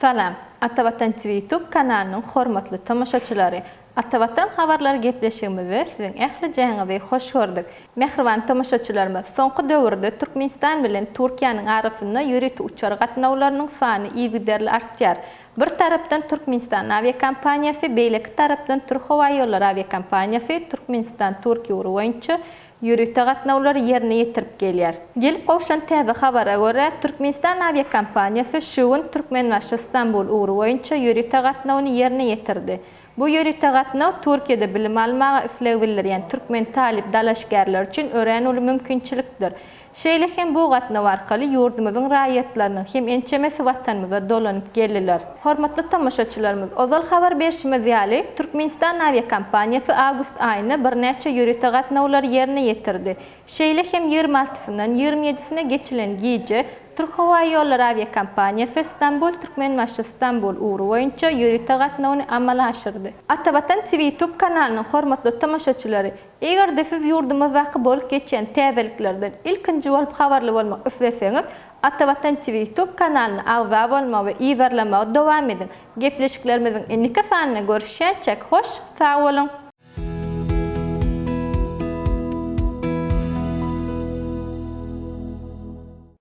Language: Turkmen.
Salam, Atavatan TV YouTube kanalynyň hormatly tomaşaçylary! Atavatan habarlary gepleşigimizde siziň ählijäňizi hoş gördük. Mähriban tomaşaçylarymyz, soňky döwürde Türkmenistan bilen Türkiýäniň arasynda ýörite uçar gatnawlarynyň sany yzygiderli artýar. Bir tarapdan Türkmenistan awiakompaniýasy, beýleki tarapdan Türkhowaýollary awiakompaniýasy Türkmenistan-Türkiýe ugry boýunça ýörite gatnawlary ýerine ýetirip gelýär. Gelip gowşan täze habara görä, Türkmenistan awiakompaniýasy şu gün Türkmenbaşy-Stambul ugry boýunça ýörite gatnawyny ýerine ýetirdi. Bu ýörite gatnaw Türkiýede bilim almaga isleg bildirýän türkmen talyp dalaşgärleri üçin örän uly mümkinçilikdir. Şeýle hem bu gatnaw arkaly ýurdumyzyň raýatlarynyň hem ençemesi Watanymyza dolanyp geldiler. Hormatly tomaşaçylarymyz, ozal habar berşimiz ýaly, Türkmenistan awiakompaniýasy awgust aýynda birnäçe ýörite gatnawlary ýerine ýetirdi. Şeýle hem ýigrimi altysyndan ýigrimi ýedisine geçilen gije Türkhowaýollary awiakompaniýasy Stambul-Türkmenbaşy-Stambul ugry boýunça ýörite gatnawyny amala aşyrdy. Atavatan TV YouTube kanalynyň hormatly tomaşaçylary, Eger-de siz ýurdumyzdaky bolup geçýän täzeliklerden ilkinji bolup habarly bolmak isleseňiz, Atavatan TV YouTube kanalyna agza bolmagy we yzarlamagy dowam ediň. Gepleşiklerimiziň indiki sanynda görüşýänçäk hoş sag boluň!